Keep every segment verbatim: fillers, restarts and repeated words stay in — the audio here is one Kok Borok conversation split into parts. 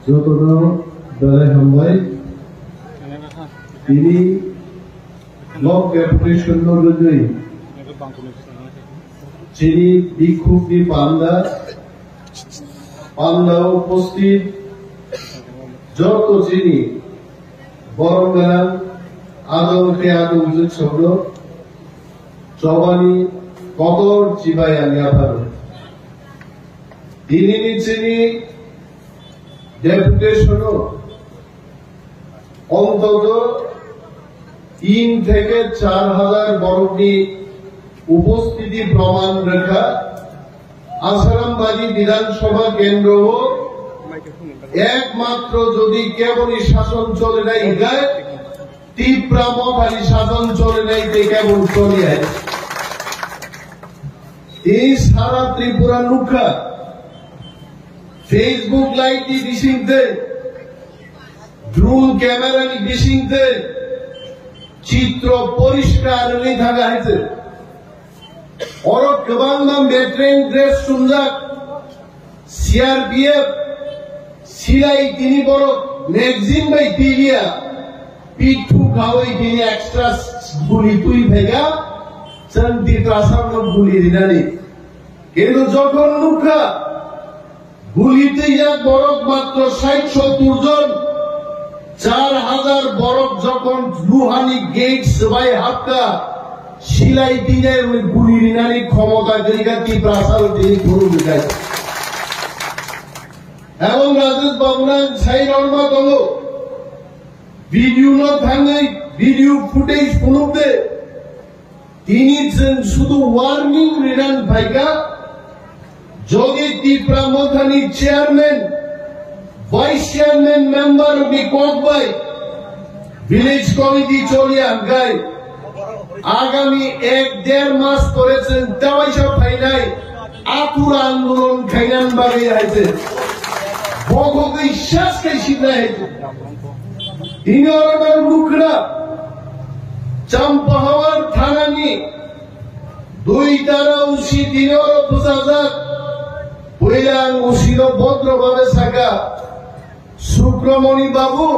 Jotono belai hambai. Tini block deputation no rwgwi chini bikhuk ni panda, panda o upasthit joto chini borom gwnang adong khe adong jwk sogno chobani kotor chibai ang yapharo. Tinini chini deputation o ontoto tin theke char hajar borokni upasthiti proman rwkha. Asarambari Bidhan Sabha kendro o ekmatro jodi keboni sason chole nai hinkhe Tipra Mothani sason chole nai tei kebon choli hai. Tei sara Tripura nukha, Facebook live ni bisingtwi, drone camera ni bisingtwi chitro poriskar wngwi thanga hai se. Oro kwbangma veteran dress chumjak, C R P F silai tini borok magazine bai tiliya, pithu khawi tini extra guli twi phaikha, chwng Tiprasarno guli rinani. Kintu jokhon nukha, guli twijak borok matro sait sottur jon, char hajar borok jokhon luhani gate swbai hapkha, silai twijak guli rinani khomota gwnigwi Tiprasarno tini phuru rwkha. Ebong Rajesh Babu nang sai norma tongo, video no thangwi video footage phunukde. Tini chwng sudu warning rinan phaikha, jodi Tipra Mothani chairman, vice chairman member ni kok bai village committee choli hangkai, agami ek der mas pore chwng tawaisa phainai atur andolon khainan bagwi hai se. Bokhogwi sas khai sibnai hai se. Tini oro nang nukra, Champahawar thanani dui tara usi tini oro bwsajak. Puila ang usino bodro babe saka, Sukramoni babu,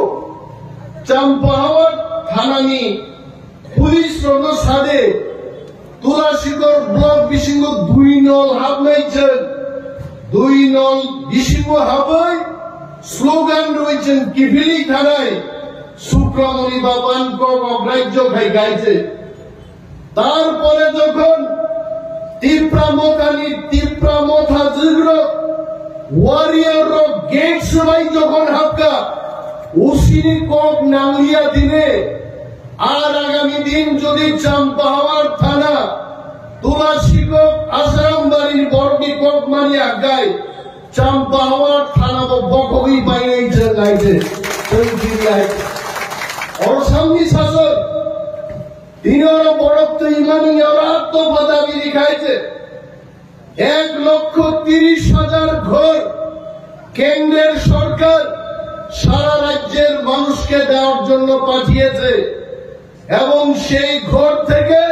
Champahawar thanani police rokno sade, Tulashikor block bisingo dui nol hapnai chwng, dui nol bisingo habwi slogan rwi chwng kiphilwi thanai Sukramoni babu ang kok ograjyo khai gaijak. Tarpore jokhon Tipra Mothani, Tipra Motha jwkrok, warrior rok gate swbai jokhon hapkha, usini kok nangliya dine, ar agami din jodi Champahawar thana, Tulashikok, Asarambari borokni kok mani agai, Champahawar thana bo bokhogwi bainai jwng aije, jwng jini aije. Oro samni sasok, Tini oro borok twi mani oro atto bada biri khai je ek lokho tiris hajar ghor kendrer sorkar sara rajyer manushke dewar jonno pathiyese ebong sei ghor theke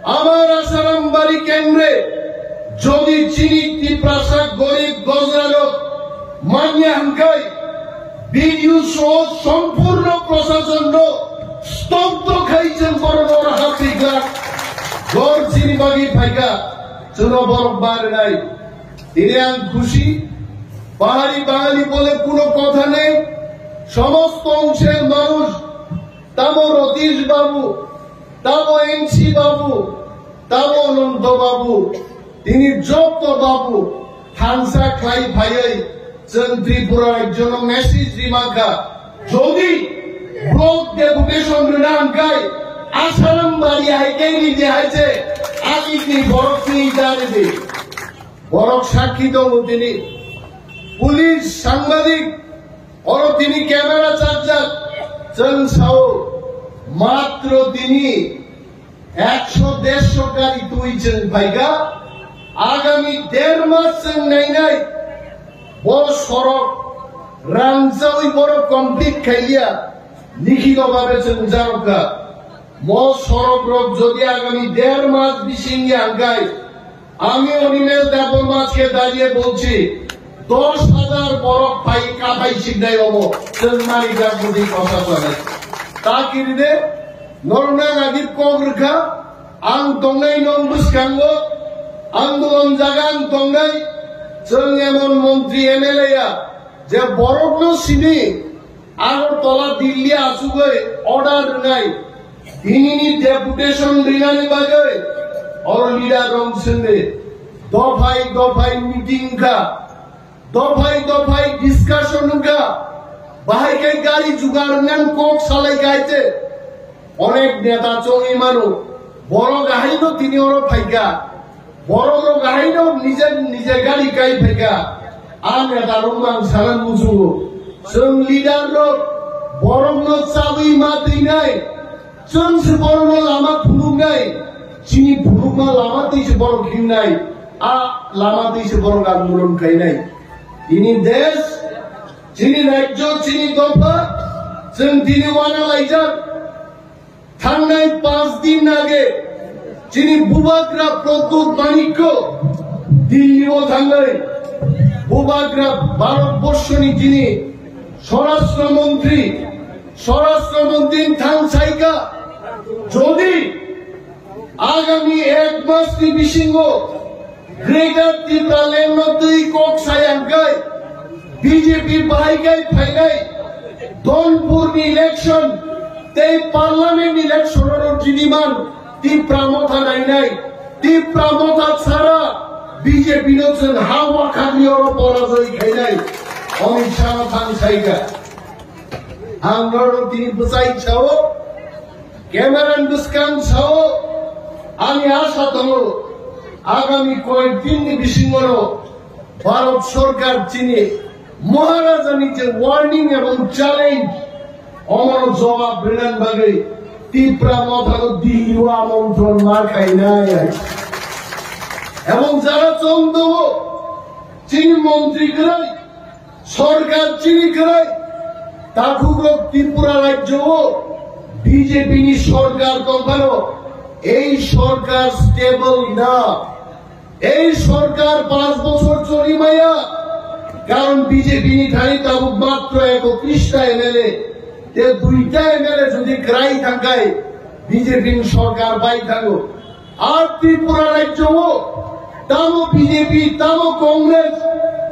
amar Asarambari kendre jodi chini Tiprasa gorib gojrarok manya hwnkhe, B D O soh sompurno proshasonno stobdo khai chwng borok oro hapikha. Ghor chini bagwi phaikha, chwngno borok barnai. Tini ang khusi, pahari bangali bole kuno kotha nei, somosto ongshel manush, tamo Ratish babu, tamo N C babu, tamo Anando babu, tini jotto babu thansa khlai phaiwi chwng Tripura rajyono message rima kha. Jodi block deputation rwna hwnkhe Asarambari hai khe ridi hai se agini borok twi da ridi. Borok sakhi tongo tini. Police, sangbadik, oro tini camera chapjak, chwng sao, matro tini ekso dersho gari twi chwng phaikha, agami der mas chwng nainai, bo sorok rangchawi borok complete khaiya, likhito babe chwng jarokha. Mo sorok rok jodi agami der mas bising ya hwnkhe, আমি অনিমেষ দেববর্মা আজকে দাঁড়িয়ে বলছি, Dos hajar borok phai kathai siknai obo chwng mani jak bwtwi kosa sanai. Ta kiride norokno ang agit kok rwkha, ang tongnai nong bwskango, ang bolong jaga ang tongnai, chwng emon montri M L A ya je borokno sini Agartala Delhi achugwi order rwnai, tinini deputation rinani bagwi oro leader rok swngdi, dophai dophai meeting wngkha, dophai dophai discussion wngkha, bahai khe gari jugar wngnani kok salai kha hai se. Onek neta chongwi mano, borok ahaino tini oro phaikha, borok rok ahaino nije nije gari kai phaikha. A neta rok mang sana muchungo, chwng leader rok borokno chawi ma twinai, chwng se borokno lama phunuknai, chini phunukma lama twi se borok himnai, a lama twi se borok andolon khainai. Tini desh, chini rajyo, chini dopha, chwng tini wana laijak. Thangnai panch din age chini bubagra Pradyut Manikya Delhi o thangwi bubagra Bharat Borshoni chini Swarashtra Montri, Swarashtra Montri thang saika, jodi agami ek mas ni bisingo Greater Tipraland no twi kok sayang kai B J P bahai kai phainai Donpur ni election tei parliament election oro jiniman Tipra Motha nainai, Tipra Motha sara B J P no chwng ha wakhagni oro porajoi khainai. Amit Shah no thang saika. Ang norok tini bwchai sao, camera ni bwskang sao, ani asha tongo, agami koyek din ni bisingo no Bharat Sarkar chini Maharajani je warning ebong challenge, omono jawab rwna bagwi Tipra Mothano Delhi o amontron ma khainai. Ebong jara chong tongo, chini montri kwrwi, sorkar chini kwrwi, takhukrok Tripura rajyo o B J P ni sorkar tongphano, ei sorkar stable na. Ei sorkar panch bochor choli maya, karon B J P ni thani tabuk matro ekotris ta M L A, te duita M L A jodi kwrai thangkai B J P ni sorkar bai thango. Ar Tripura rajyo o tamo B J P, tamo Congress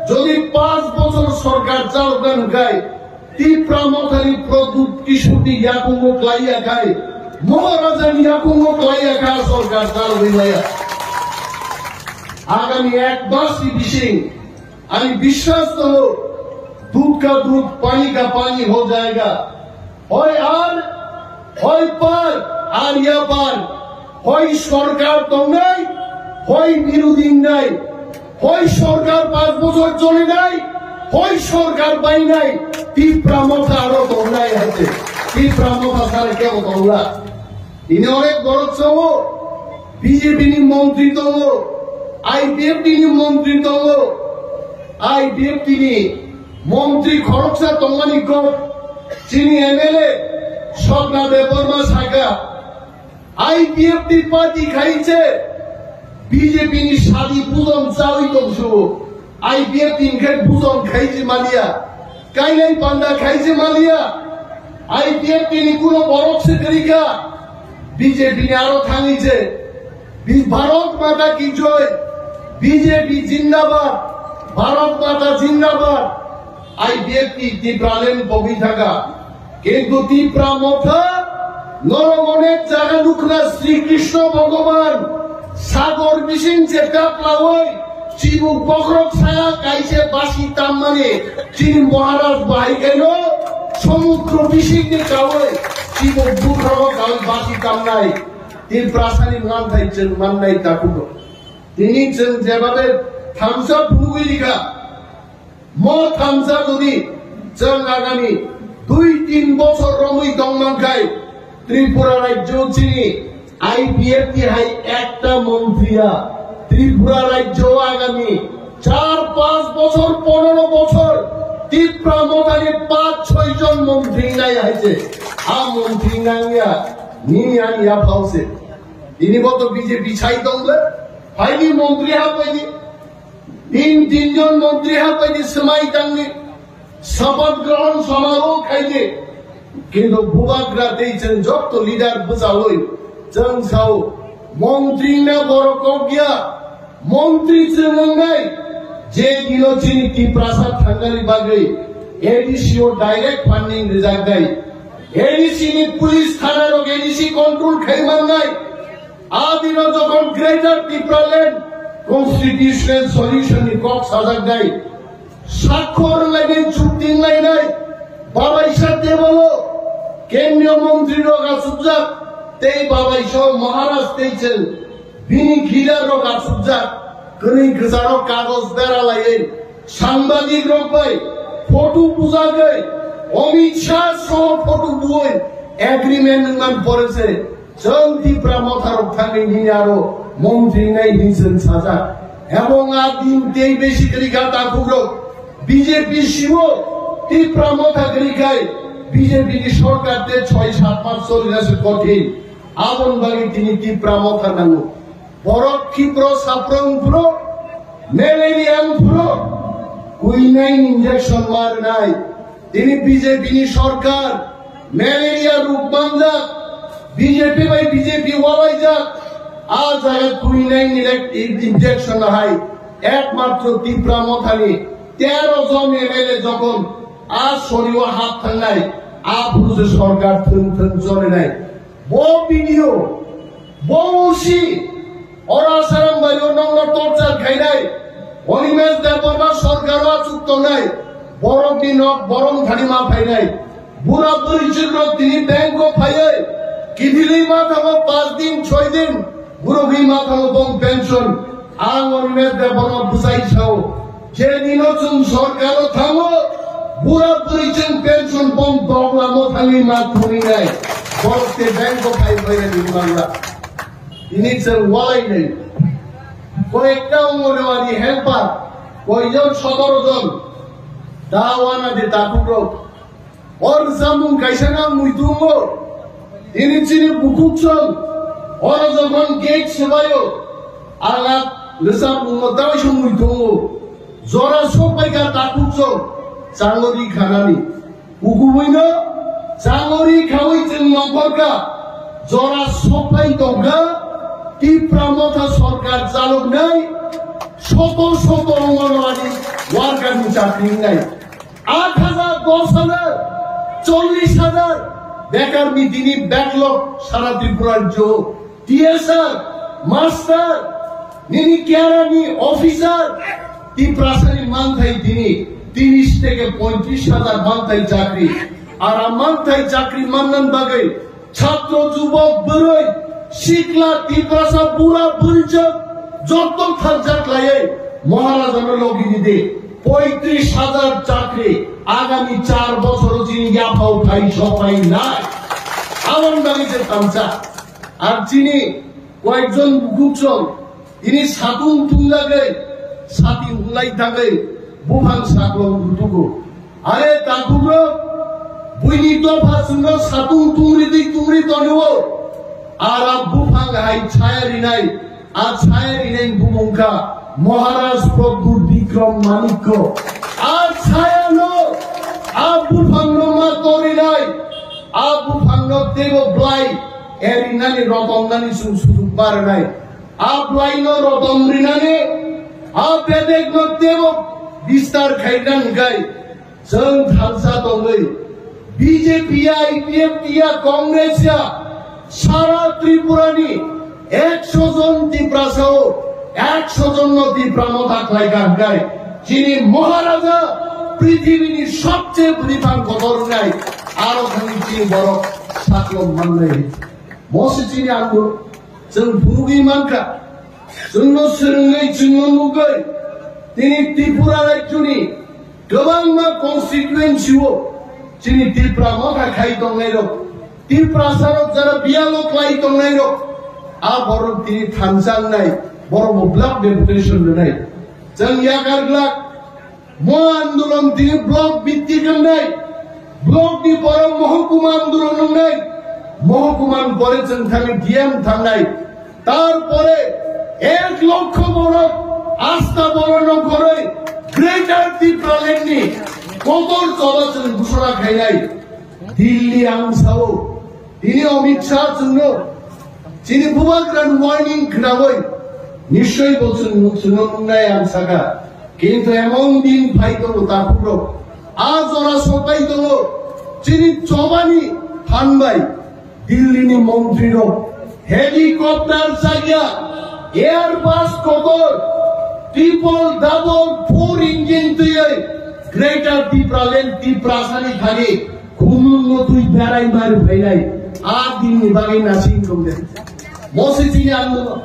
jodi panch bochor sorkar chalokna hwnkhe, Tipra Mothani Pradyut Kishore ni yakungo klaiya khai, Maharajani yakungo klaiya kha sorkar chalogwi maya. Agami ek mas ni bising ani biswas tongo, dudh ka dudh, pani ka pani ho jayega. Hoi ar, hoi par, ar ya par. Hoi sorkar tongnai, hoi birodhi wngnai, hoi sorkar panch bochor cholinai, hoi sorkar bainai, Tipra Motha aro tongnai hai se. Tipra Motha sara kebo tongla. Tini onek borok tongo, B J P ni montri tongo, I P F T ni montri tongo, I P F T ni montri khoroksa tongmani kok, chini M L A Swapna Debbarma saka, I P F T party khai se B J P ni sadi bujon chawi tongsu. I P F T ni khai bujon khai se maliya. Kainai panda khai se maliya. I P F T ni kuno borok se kwrwi kha. B J P ni aro thangwi se. Bi-, Bharat Mata ki joy. B J P jindabad. Bharat Mata jindabad. I P F T Tipraland pogwi thaka. Kintu Tipra Motha, norok onek jaga nukna Sri Krishna Bhogoban sagor bising je kaplawi, chibuk bokhorok saya kaise basi tammani, chini Maharaj bahai kaino somudro bising ni kawi, chibuk bokhorok kawi basi tamnai. Tiprasani manthai chwng mannai takhuk. Tini chwng jebabe thamsa phunugwi rikha. Mo thamsa jodi chwng agami dui tin bochor romwi tongmankhai, Tripura rajyo chini I P F T hai ekta montri ya. Tripura rajyo agami char panch bochor, ponero bochor Tipra Mothani panch choi jon montri nai hai se. A montri nangya, nini ani yaphao se. Tini bo to B J P sai tongbe, phaini montri ha phaini. Tin tinjon montri hapaidi swmai tangni sapat grohon samaroh khaidi. Kintu bubagra tei chwng jotto leader bwchaui chwng sao, montri na borok kok ya, montri chwng wngnai. Je dino chini Tiprasa thangnani bagwi A D C o direct funding rijaknai, A D C ni police thana rok A D C control khai mannai. Adino jokhon Greater Tipraland Constitutional Solution ni kok sajaknai, sakhor lainai, chukti lainai, babaisa table o kendriya montri rok achukjak, tei babaisa Maharaj tei chwng bini gida rok achukjak, kwnwi kwcharo kagoj bera laiwi, sangbadik rok bai photo bujagwi, Amit Shah soho photo buwi agreement wngman pore se, chwng Tipra motha rok thangwi nini aro montri nai hinwi chwng sajak. Ebong a din tei besi kwrwi kha takhuk rok, B J P simo Tipra motha kwrwi khai B J P ni sorkar te choi sat mas choli na se kothin. Aboni bagwi tini Tipra motha nango. Borok khipro saprong phuro, malaria ang phuro, quinine injection ma rwnai. Tini B J P ni sorkar malaria ruk manjak, B J P bai B J P walaijak, a jaga quinine ni injection hai ekmatro Tipra mothani tero jon M L A jokhon a sorio hap thangnai, a phuru se sorkar thwng thwng cholinai. Bo video, bo usi, ora saram bai o nongno torture khainai, Animesh Debbarma sorkar o achuk tongnai, borok ni nok borom thani ma phainai, bura buri chwrwk tini bank o phaiwi, kithilwi ma thango panch din, choi din, burugwi ma thango bong pension, ang Animesh Debbarma bwsai sao, Je dino chwng sorkaro thango, bura bwrwi chwng pension bong doglamo thangwi ma thunginai. Borok te bank o phai phai ni mangla. Ini chwng walai nai. Koyekta Anganwadi helper, koijon sotoro jon. Da wana de takhuk rok. Or samung kaisa na mui tongo. Ini chini bukhuk chwng. Oro jokhon gate swbaio. Ala lwsa bungno tawi song mui tongo. Jora sokpai ka takhuk chwng. Changori khanani. Ukubuino changori khawi chwng nongkhorka. Jora sokpai tongkha. Tipra motha sorkar chaloknai. Soto soto Anganwadi worker ni chakri wngnai. Aat hajar, dos hajar, chollish hajar bekar ni dini backlog sara Tripura rajyo. T S R, master, nini kiara ni officer, Tiprasa ni manthai dini tiris theke poitrish hajar manthai chakri. Ara manthai chakri mannan bagwi Chhatro, jubok, bwrwi, sikla, Tiprasa, bura, bwrwijak, jotto thansa khlaiwi Maharajano logi di di. Poitrish hajar chakri agami char bochoro chini yaphao thai sopai nai. Aboni bagwi je thansa. Ar chini koyekjon bukhuk chwng Ini satung tunglagwi sati hulai tangwi buphang saklong rutugo. Are takhukno buini dopha chwngno satung tungri di tungri tonio. Ara buphang hai chaya rinai, a chaya rinai bumung kha Maharaj Pradyut Bikram Manikya. A chayano, a buphangno ma torinai, a buphangno teibo blai erinani rotonnani chwng sujuk ma rwnai. A blaino rotom rinani, a bedekno tebo bistar khaina hwnkhe, chwng thansa tongwi B J P ya, I P F T ya, Congress ya, sara Tripura ni ekso jon Tiprasa o ekso jon no Tipra motha khlai ka hwnkhe, chini Maharaja prithibini sobche bwrwi thang kotor wngnai, aro thangwi chini borok saklom mannai. Mosi chini andolon. Chwng phunugwi mankha, chwngno swrwngwi, chwngno nugwi, tini Tripura rajyoni kwbangma constituency-o chini Tipra motha khai tongnairok, Tiprasarok jara biyalo klai tongnairok, a borok tini thansa wngnai, borokbo block deputation rwnai. Chwng yakar glak, Mo andolon tini block bhitti kwngnai, block ni pore mohokuma andolon wngnai, mohokuma ni pore chwng thangwi D M thangnai, tar pore ek lokho borok Asta borok no koroi Greater Tipraland ni kotor choba chwng gusora khainai Delhi ang sao. Tini Amit Shah chwngno chini bubagra warning khnawi nischoi bo chwng chwngno wngnai ang saka. Kintu emon din phai tongo takhuk rok. A jora sopai tongo chini chobani phan bai. Delhi ni montri rok helicopter chaya, Airbus kotor, triple double four engine twiwi Greater Tipraland Tiprasani thani khumung no twi berai mari phainai a din ni bagwi nasing tongde. Mosi chini ang no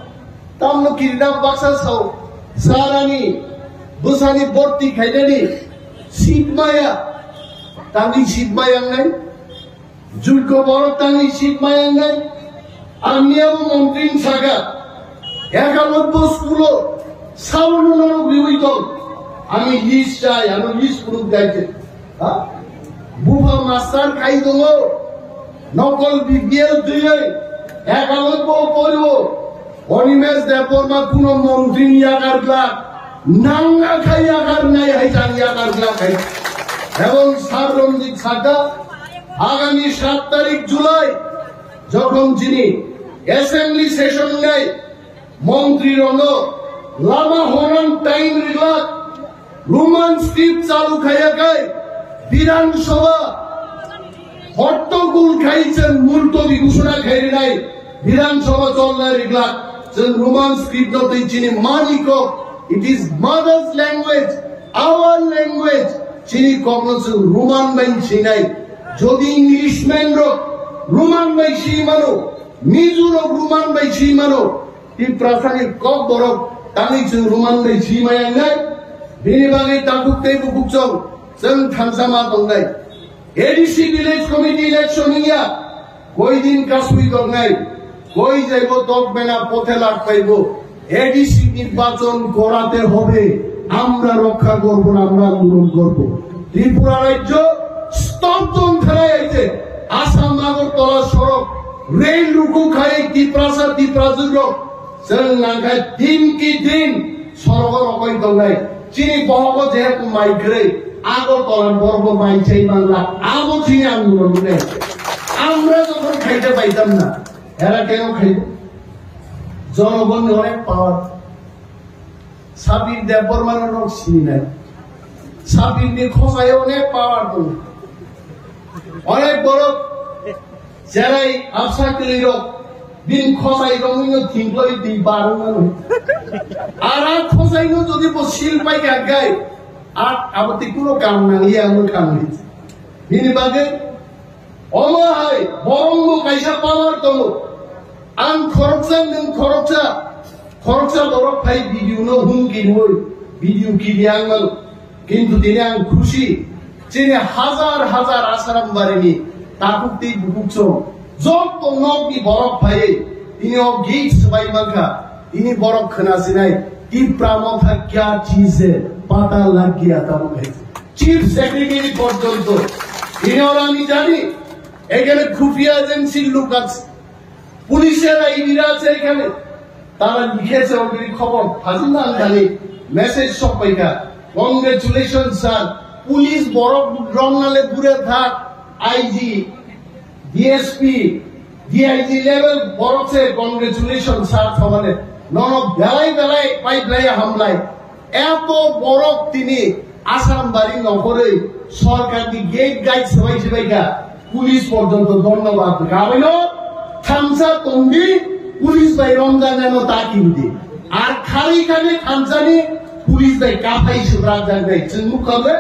tamno kirina baksa sao sarani bwsani borti khainani sitmaya tangwi sitmaya nai. Jukko borok tangwi sip maya wngnai. Ang miyabo montri wng saka, ekalotbo school-o sabono norok riwi tong. Ani list chai, ano list phunuk dai khe. Ha? Bupha master khai tongo, nokol B P L twiwi, ekalotbo poriwo. Animesh Debbarma kuno montri ni yakar glak, nang akha yakar nai hai chang yakar glak hai. Ebong Sir Ranjit Sarda, agami sat tarik July, jokhon chini assembly session nai, montri rokno lama horan time riglak, Roman script chalu khaiya kai, Bidhan Sabha hottogul khai chwng multoli ghosona khai rinai, Bidhan Sabha cholna riglak, chwng Roman script no twi chini mani kok, it is mother's language, our language, chini kokno chwng Roman bai sinai, jodi Englishman rok Roman bai si mano, Mizo rok Roman bai si mano, Tiprasani kok borok tangwi chwng Roman bai si maya wngnai. Bini bagwi takhuk tei bukhuk chwng, chwng thansa ma tongnai. A D C Village Committee election wngya, koi din kasui tongnai, koi jaibo tok bena pothe lak paibo. A D C নির্বাচন করাতে হবে, আমরা রক্ষা করব না, আমরা আন্দোলন করব। ত্রিপুরা রাজ্য স্তব্ধ অন্তরায় আইতে আসাম আগরতলা সড়ক রেল রুকু খাই তিপ্রাসা তিপ্রাজুর Chwng nangkha din ki din sorogo rokoi tongnai. Chini bohogo jehetu mai kwrwi, Agartala borokbo mai chai manla. Abo chini andolon wngnai. Amra jokhon khaite paitam na, era keno khaibo? Jonogonni onek power. Sabir Debbarmano nok sininai. Sabirni khosai onek power tongo. Onek borok Cherai absa kwlwi rok, bini khosai rok wngno thingkloi twi barwng mano. Ara khosai no jodi bo sil pai kha gai, a abo twi kuno kam nang ya, amo kam ni. Bini bagwi omo hai borok bo kaisa power tongo. Ang khoroksa, nwng khoroksa, khoroksa borok phai video no hum kinoi, video kini ang mano. Kintu tini ang khusi, chini hazar hazar Asaram barini takhuk tei bukhuk chwng, joto nokni borok phaiwi tini o gate swbai mankha, tini borok khwnasinai, Tipra Motha kya cheez hai, pata lag gaya tabuk hai. Chief Secretary porjonto, tini oro ami jani, এখানে খুফিয়া এজেন্সির লোক আছে, পুলিশের আইডিরা আছে এখানে, তারা লিখেছে already খবর, হাজুন আলদানি মেসেজ সব পাইকা। Congratulations sir, পুলিশ বড় রমনালে ঘুরে থাক, আইজি, ডিএসপি, ডিআইজি লেভেল বড় সে, congratulations sir, সমানে নন বেলাই বেলাই পাইপ লাই হামলাই। Eto borok tini Asaram bari nokhorwi sorkarni gate guide swbai swbaikha, police porjonto dhonnobad rwkha. Aboino thansa tongdi, police bai romjaknaino taki hwdi. Ar khali khali thansani police bai kaphai swbrakjaknai. Chwng nukha le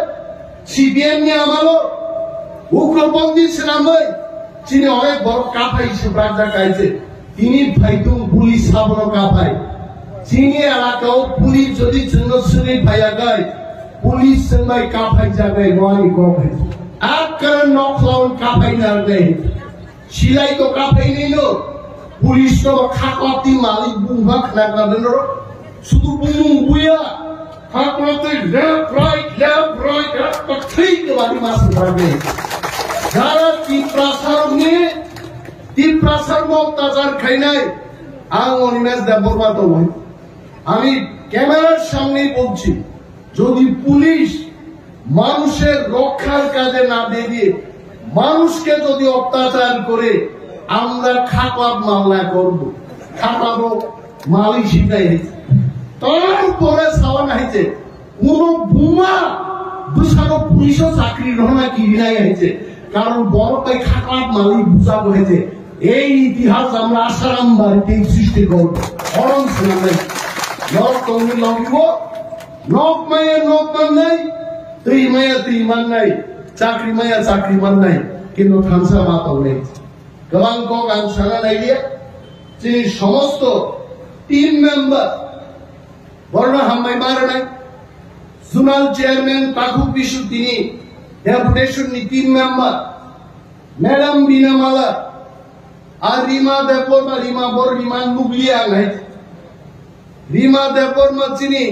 C P M ni amalo ugropondi swnamwi chini onek borok kaphai swbrakjak kaise. Tini phaithung police sabono kaphai. Chini elakao police jodi chwngno swngwi phaiyakhai, police chwngbai kaphaijaknai, bo ani kok hai. Akkana nokhlaon kaphai narnai. Silai to kaphai nino. Police to khaklapti malik bungma khna khna deno. Sudu bumung buya. Hakmatwi left, right, left, right, left, thik bani mas ragni. Jara Tiprasarokni, Tiprasarokno tajar khainai, ang Animesh Debbarma tongo. Ami ক্যামেরার সামনেই বলছি, যদি পুলিশ মানুষের রক্ষার কাজে না বেরিয়ে মানুষকে যদি অত্যাচার করে, আমরা খারাপ মামলা করব। খারাপও মালি শিখাই হয়েছে, তারপরে সাবান হয়েছে। কোনো বোমা দুশানো পুলিশও চাকরি গ্রহণে কিনে হয়েছে, কারণ বড় তাই খারাপ মালি বুঝা হয়েছে। এই ইতিহাস আমরা আসারাম বাড়িতেই সৃষ্টি করব। হরণ শুনাবেন। নক তঙ্গি লগিব, নক মায়া নক মান্নাই, তুই মায়া তুই মান্নাই, চাকরি মায়া চাকরি মান্নাই, কিন্তু থামসা মা তঙ্গি। Gabang kok ang sana nailia, chini somosto team member, borno hambai marnai, zonal chairman Takhuk Bisu tini, deputation ni team member, Madam Bina Mala, ar Rima Debbarma, Rima bor Rima nuglia ang hai. Rima Debbarma chini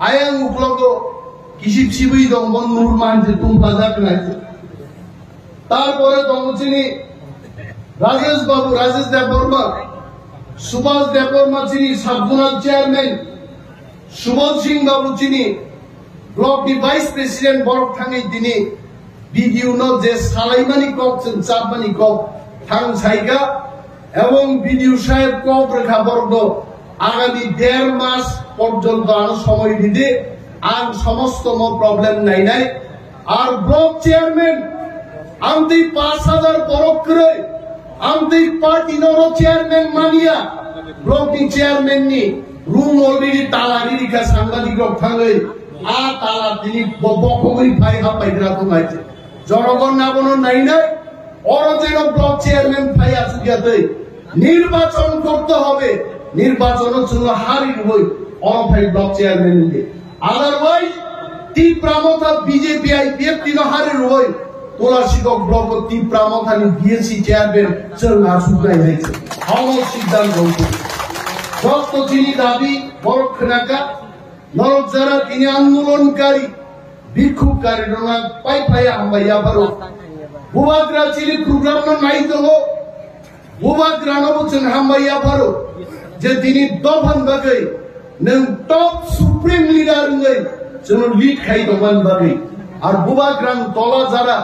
ayang uklogo kisip sibui dong, bon nur man je tum pajak nai. Tarpore tongo chini Rajesh Babu, Rajesh Debbarma, Subhas Debbarma chini sub zonal chairman, Subal Singh Babu chini block ni vice president, borok thangwi tini B D O no je salaimani kok, chwng chapmani kok thang saikha, ebong B D O saheb kok rwkha borok no agami der mas porjonto ano somoi ridi, ang somosto mo problem nainai. Ar block chairman, amtwi pash hajar borok kwrwi, amtwi party no oro chairman mania, block ni chairman ni room already tala riri kha, sangbadik rok thangwi, a tala tini bo-, bokhogwi phai ha paigra tong hai. Jonogon abono nainai, oro jeno block chairman phai achukya twi, nirbachon korte hobe, nirbachono chwngno hari rwwi oro phai block chairman wngdi. Otherwise, Tipra Motha B J P I P F T no hari rwwi Tulasikok block o Tipra Motha ni B S C chairman chwng achuknai hai se. Homo siddhanto wngkha. Joto chini dabi borok khwnaka, norok jara tini andolonkari, bikkhubkari rok pai phai hambai yapharo. Bubagra chini program no nai tongo. Bubagrano bo chwng hambai yapharo je tini dophani bagwi nwng top supreme leader wngwi chwngno lead khai tongmani bagwi. Ar Bubagrani tola jara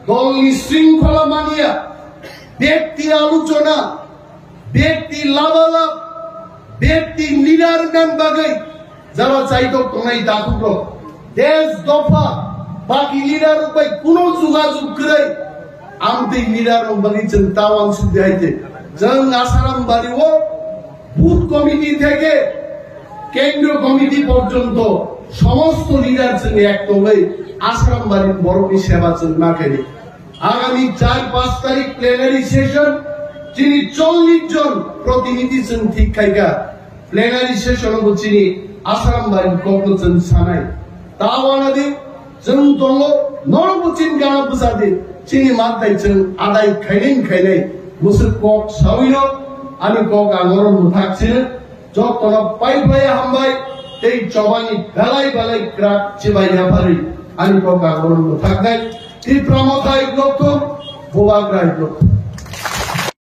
dolni shringkhola mania, bekti aluchona, bekti labalab, bekti leader wngnani bagwi jara chaitok tongnai dakhukrok, desh dopha, baki leader rok bai kuno jugajug kwrwi, amtwi leader rok bagwi chwng ta uansuk di hai khe. Chwng Asaram bari o booth committee theke kendriyo committee porjonto somosto leader chwng ek tongwi Asaram bari borokni seba chwng ma khaidi. Agami char panch tarik plenary session chini chollish jon protinidhi chwng thik khaikha. Plenary session bo chini Asaram bai kokno chwng sanai. Ta wana di chwng tongo, norok bo chini gana bwsa di, chini mantai chwng adai khainai khainai. Bwswk kok sawino ani kok ang oro mwthak sino. Jotono pai pai hambai tei chobani belai belai kwrak chibai yapharwi ani kok ang oro mwthaknai. Tipra Motha hai lokthung, Bubagra hai lokthung.